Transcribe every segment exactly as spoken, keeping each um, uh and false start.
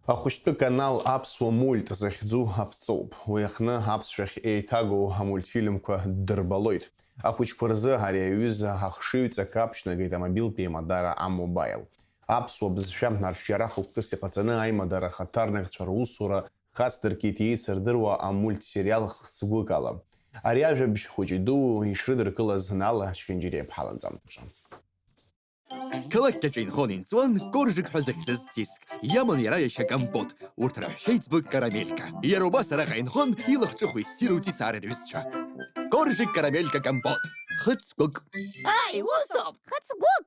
Ахәыҷтәы канал Аԥсуа мульт захьӡу аԥҵоуп. Уи аҟны аԥсшәахь еиҭагоу амультфильмқәа ддырбалоит. Ахәыҷқәа рзы ари аҩыза ахшыҩҵак аԥшьнагеит амобилтә еимадара А-Мобаил. Аԥсуа бызшәа арҿиара хықәкыс иҟаҵаны аимадара ахаҭарнакцәа русура хацдыркит еицырдыруа амультсериал хцгәык ала. Ари ажәабжь хәыҷи дуу ишрыдыркылаз Нала Чхьынџьариа иԥҳа ланҵамҭаҿы. Қалақьк аҿы инхон-инҵуан Коржик ҳәа захьӡыз диск. Иаман иара иашьа Компот, урҭ раҳәшьа еиҵбы Карамелька. Иара убас араҟа инхон илахҿыху иссиру Ҵисар рҩызцәа. Коржик, Карамелька, Компот. Хыцгәык. Аи, усоуп! Хыцгәык!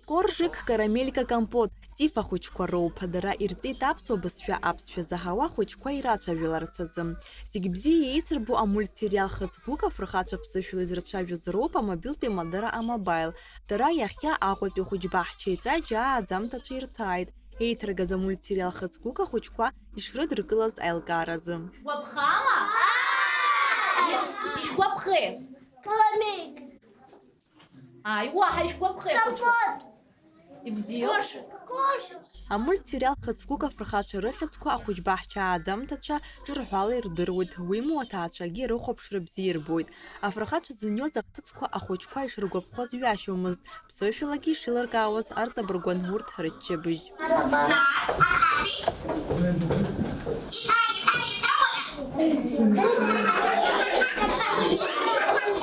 Коржик, Карамелька, Компот, Ҵифа хәыҷқәа роуп. Дара ирҵеит аԥсуа бызшәа аԥсшәа заҳауа хәыҷқәа ирацәажәаларц азы. Зегь бзиа еицырбо амультсериал Хыцгәык афырхацәа ԥсышәала изырцәажәоз роуп амобилтә еимадара А-Мобаил. Дара иахьа Аҟәатәи ахәыҷбаҳча еҵәа џьаа аӡамҭацәа ирҭааит. Еиҭаргаз амультсериал Хыцгәык ахәыҷқәа ишрыдыркылаз аилкааразы. Шәгәаԥхама? Ишәгәаԥхеи? Карамелька. Ааи, уаҳа ишәгәаԥхеи, хәыҷқәа? Компот. Ибзиоуп. Коржик. Амультсериал Хыцгәык афырхацәа рыхьӡқәа ахәыҷбаҳча ааӡамҭацәа ҿырҳәала ирдыруеит, уимоу аҭаацәагьы рыхәаԥшра бзиа ирбоит. Афырхацәа зыниоз ахҭысқәа ахәыҷқәа ишыргәаԥхоз ҩашьомызт, ԥсышәалагьы ишеилыркаауаз арҵабыргуан урҭ рыччабжь.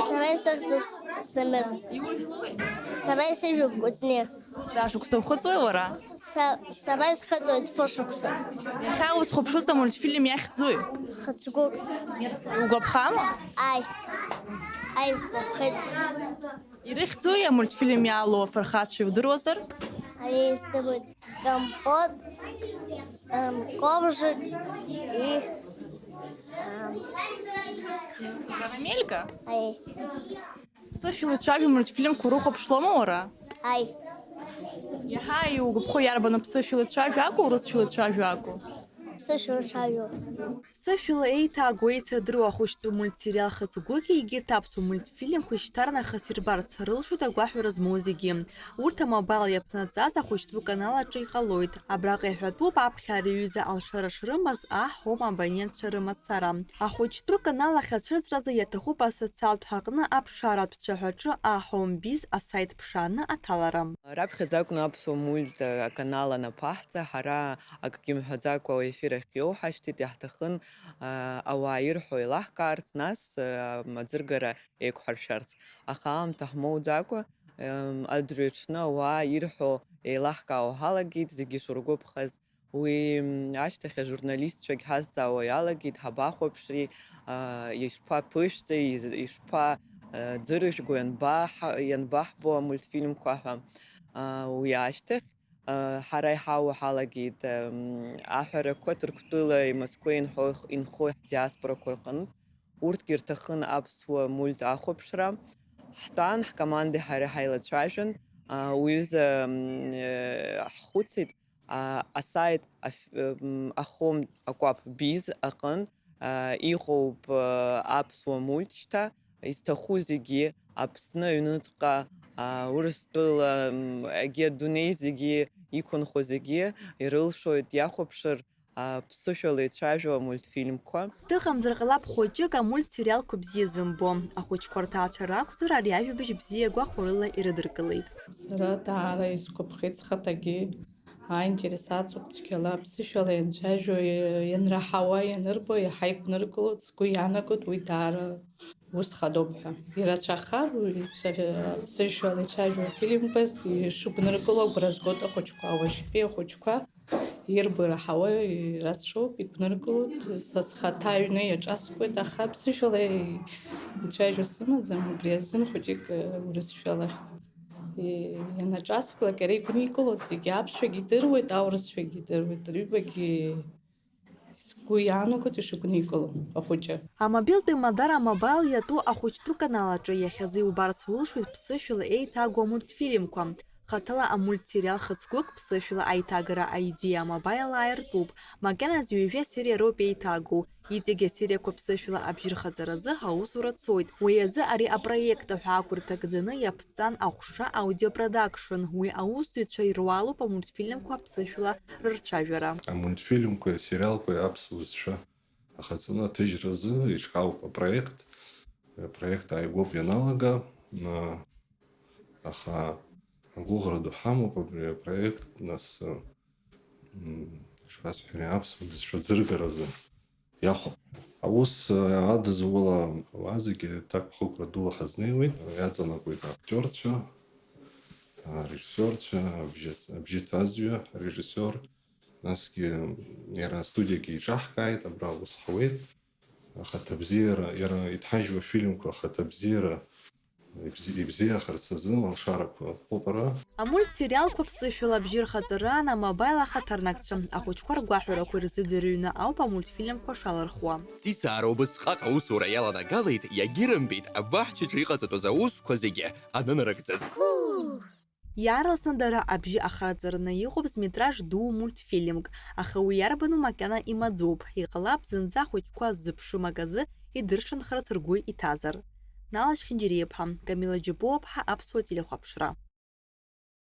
Сара исыхьӡуп Самир. Сара исыжәуп Кәыҵниа. Заа шықәса ухыҵуеи уара? Са, сара исхыҵуеит фышықәса. Иахьа узхәаԥшуаз амультфильм иахьӡуи? Хыцгәык. Угәаԥхама? Аи. Аи, сгәаԥхеит. Ирыхьӡуи амультфильм иалоу афырхацәа иудыруазар? Ари издыруеит. Компот, ем, Коржик и, ем, Карамелька? Аи. Ԥсышәала ицәажәо мультфильмқәа урыхәаԥшлома уара? Аи. Иаҳа иугәаԥхо иарбану, ԥсышәала ицәажәо акәу, урысшәала ицәажәо акәу? Ԥсышәала ицәажәо. Ԥсышәала еиҭагоу еицырдыруа ахәыҷтәы мультсериал Хыцгәыки егьырҭ аԥсуа мультфильмқәеи шьҭарнахыс ирбарц рылшоит агәаҳәара змоу зегьы. Урҭ А-Мобаил иаԥнаҵаз ахәыҷтәы канал аҿы иҟалоит. Абраҟа иҳәатәуп аԥхьа ари аҩыза алшара шрымаз А-Ҳом абонентцәа рымацара. Ахәыҷтәы канал ахьацәыӡразы иаҭахуп асоциалтә ҳаҟны аԥшааратә цәаҳәаҿы А-Ҳом Биз асаит ԥшааны аҭалара. Раԥхьаӡа акәны аԥсуа мульт аканал анаԥаҳҵа, ҳара акгьы мҳәаӡакәа аефир ахь иоуҳашьҭит, иаҳҭахын, а, ауаа ирҳәо еилаҳкаарц, нас, а, аӡыргара еиқәҳаршәарц. Аха аамҭа ҳмоуӡакәа, ем, адырҩаҽны ауаа ирҳәо еилаҳкаауа ҳалагеит, зегьы шургәаԥхаз. Уи, м, ашьҭахь ажурналистцәагь ҳазҵаауа иалагеит, ҳабахәаԥшри, а, ишԥаԥышәҵеи, из-, ишԥа, а, ӡырыжәго, ианбаҳ-, ианбаҳбо амультфильмқәа ҳәа. А, уи ашьҭахь, а, ҳара иҳауа ҳалагеит, ам, аҳәарақәа Ҭырқәтәылеи Москвеи инхо-, инхо ҳдиаспорақәа рҟынтә. Урҭгьы рҭахын аԥсуа мульт ахәаԥшра. Ҳтәан, ҳкомандеи ҳареи ҳаилацәажәан, а, уҩыза, м, э, ҳхәыцит, а, асайт аф-, м, А-Ҳом акәаԥ Биз аҟынтә, а, иҟоуп, а, аԥсуа мульт шьҭа, изҭаху зегьы, Аԥсны аҩныҵҟа, а, Урыстәыла, м, егьи адунеи зегьы иқәынхо зегьы ирылшоит иахәаԥшыр, а, ԥсышәала ицәажәо амультфильмқәа. Дыҟамзар ҟалап хәыҷык амультсериалқәа бзиа зымбо. Ахәыҷқәа рҭаацәа ракәзар, ари ажәабжь бзиа гәахәарыла ирыдыркылеит. Сара даара исгәаԥхеит схаҭагьы. Аинтерес аҵоуп цәгьала, ԥсышәала ианцәажәо, ианраҳауа, ианырбо, иаҳа игәныргылоит, сгәы иаанагоит уи даара ус хадоуп ҳәа. Ирацәахар уи сара ԥсышәала ицәажәо афильмқәа ишыгәныргыло агәра згоит ахәыҷқәа, уажәтәи ахәыҷқәа. Ирбо ираҳауа ирацәоуп, игәныргылоит, са схаҭа аҩны иаҿасхуеит, аха аԥсышәала ицәажәо сымаӡам, убри азын хәыҷык, э, урысшәала, э, ианаҿасклак иара игәникылоит, зегьы аԥсшәагьы идыруеит, аурысшәагьы идыруеит, рыҩбагьы сгәы иаанагоит ишыгәникыло ахәыҷы. Амобилтә еимадара А-Мобаил иатәу ахәыҷтәы канал аҿы иахьазы иубарц улшоит ԥсышәала еиҭагоу амультфильмқәа. Хаҭала амультсериал хыцгәык ԥсышәала аиҭагара аидеиа амобаил ааиртуп. Макьаназы ҩажәа сериа роуп еиҭагоу. Иҵегь асериақәа ԥсышәала абжьы рхаҵаразы аусура цоит. Уи азы ари апроект аҳәаақәа рҭагӡаны иаԥҵан Аҟәша Audio Production. Уи аусзуҩцәа ируалуп амультфильмқәа ԥсышәала рырцәажәара. Амультфильмқәеи асериалқәеи аԥсуа бызшәа ахаҵаны аҭыжьразы иҿкаауп апроект. Апроект ааигәоуп ианалага, а, аха агәыӷра ду ҳамоуп абри апроект, нас, м, ишԥасҳәари, аԥсуа бызшәа ӡыргаразы иахәап. Аус, а, адызулауа зегьы аҭакԥхықәра дула ҳазнеиуеит, иаҵанакуеит актиорцәа, арежиссиорцәа, абжьы-, абжьы ҭазҩы арежиссиор, насгьы иара астудиагьы иҿаҳкааит, абра аус ҳауеит. Ахаҭабзиара, иара иҭҳажьуа афильмқәа ахаҭабзиара ибзи-, ибзиахарц азы алшарақәа ыҟоуп ара. Амультсериалқәа ԥсышәала абжьы рхаҵараан амобаил ахаҭарнакцәа ахәыҷқәа ргәаҳәарақәа ирзыӡырҩны ауп амультфильмқәа шалырхуа. Ҵисаара убысҟак аусура иаланагалеит, иагьырымбеит абаҳчаҿы иҟаҵатәыз аусқәа зегьы анынарыгӡаз. Иаарласны дара абжьы ахаҵараны иҟоуп зметраж ду мультфильмк, аха уи иарбану макьана имаӡоуп, иҟалап зынӡа ахәыҷқәа ззыԥшым аказы идыршанхарц ргәы иҭазар. Нала Шхинџьариаԥҳа, Камила Џьапуаԥҳа, Аԥсуа телехәаԥшра.